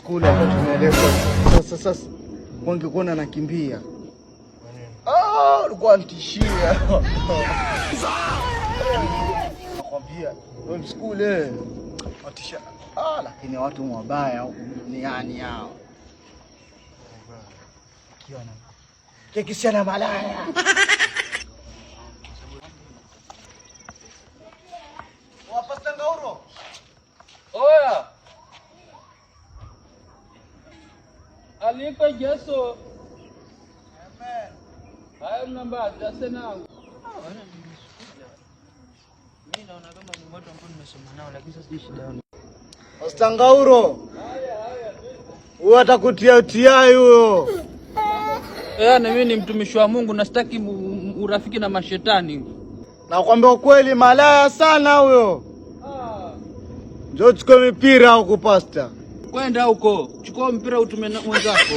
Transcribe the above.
Skuli ambayo tumeelekwa. Sasa sasa wangekuona nakimbia. Ah, ulikuwa nitishia. Nakwambia, wewe mskule. Watisha. Ah, lakini watu wabaya huku duniani hao. Kiona. Kekisiana malaya. Wapasta Ngauro. Oya. Alikwe Jesu. Amen. Hayo mnambazi asenangu. Mimi naona kama ni watu ambao nimesoma nao lakini sasa sijui shida yao. Pasta Ngauro. Huyo atakutia utiai huyo. Yaani mimi ni mtumishi wa Mungu na sitaki urafiki na mashetani. Nakwambia ukweli, malaya sana huyo. Njoo chukue mipira huku pasta. Kwenda huko, chukua mpira utume na mwenzako.